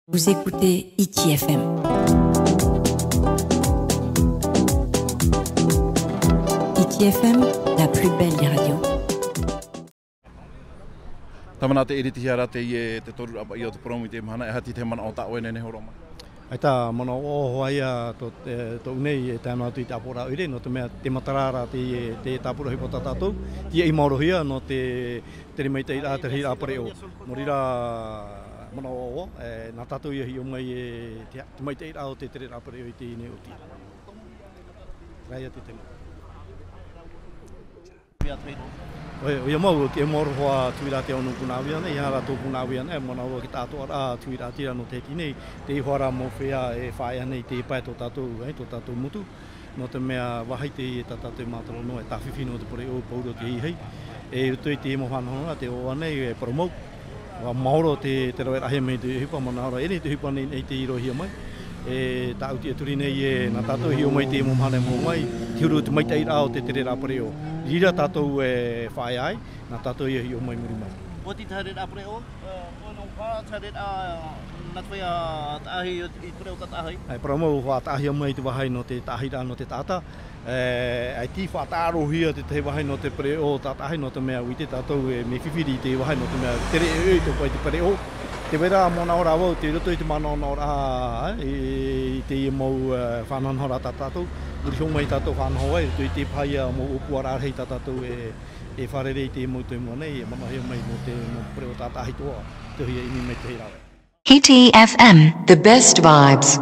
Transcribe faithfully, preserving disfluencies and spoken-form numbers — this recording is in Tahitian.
Vous écoutez Hiti F M. Hiti F M, la plus belle des radios. Tāmana te ʻiriti hia rā te ie te toru raʻa paʻi o te poromu i te mahana, e aha te manaʻo tā ʻoe nei e horo mai? ʻAita, manaʻo ʻoaʻoa ia tō, e, tōʻu nei e tae noa atu i te ʻāpoʻoraʻa ʻoire, nō te mea te matara rā te, te tāpura ʻohipa tā tātou, tīaʻi maorohia nō te, te tere maitaʻi rā, te rahiraʻa pereʻoʻo. Nō reira, manaʻo ʻoaʻoa, e, nā tātou ia hiʻo mai e te, te maitaʻi rā o te tere rā pereʻoʻo i teie nei ʻōtia. Rā ia te tēma. ʻOia, ʻoia mau, te mau roa tuiraʻa te ono punaʻauia nei, ia rā tō punaʻauia nei, e manaʻo roa ki tā atoʻa rā tuiraʻa tira nō te hiti nei, te iho rā mau feiā e faʻaea nei te pae tō tātou, e, tō tātou motu. Nō te mea vāhi teie tā tātou mātaro noa, e tāfifi nō te pereʻoʻo pauroa te hei. E roto i te mau faʻanahonahoraʻa, te ʻoaʻoa nei, e parau mau. ʻUa maoro te, te raveraʻahia mai te ʻohipa, manaʻo roa, e nei te ʻohipa nei, nei te irohia mai. E tāʻu tiʻaturi nei e, nā tātou e hiʻo mai te mau mahana e mau mai, te huru te maitaʻi rā o te tere rā pereʻoʻo. Reira tātou e faʻaea ai, nā tātou ia hiʻo mai muri mai. ʻUa tītaʻi rā pereʻoʻo, e, ʻoe nō hā, tītaʻi rā, nā te feiā taʻahi i pereʻoʻo tātaʻahi. E, parau mau, ʻua taʻahia mai te vāhi nō te taʻahiraʻa nō te taʻata. E, ʻaita i faʻataʻarohia te tahi vāhi nō te pereʻoʻo tātaʻahi nō te mea ʻua ʻite tātou e mea fifiri te vāhi nō te mea tere ʻoe i tō paʻi te pereʻoʻo. Te vai ra manaʻo ra vau, tei roto i te manaʻonaʻoraʻa, e, i teie mau, e, faʻanahonahoraʻa tā tātou. Muri iho mai tātou faʻanaho ai, i roto i te paha ia mau ʻōpuaraʻa rahi tā tātou e, e fārerei i te mau, te mau nei, e manaʻohia mai nō te mau pereʻoʻo tātaʻahi atoʻa, te hia ʻimi mai te hei rave. Hiti F M, the best vibes.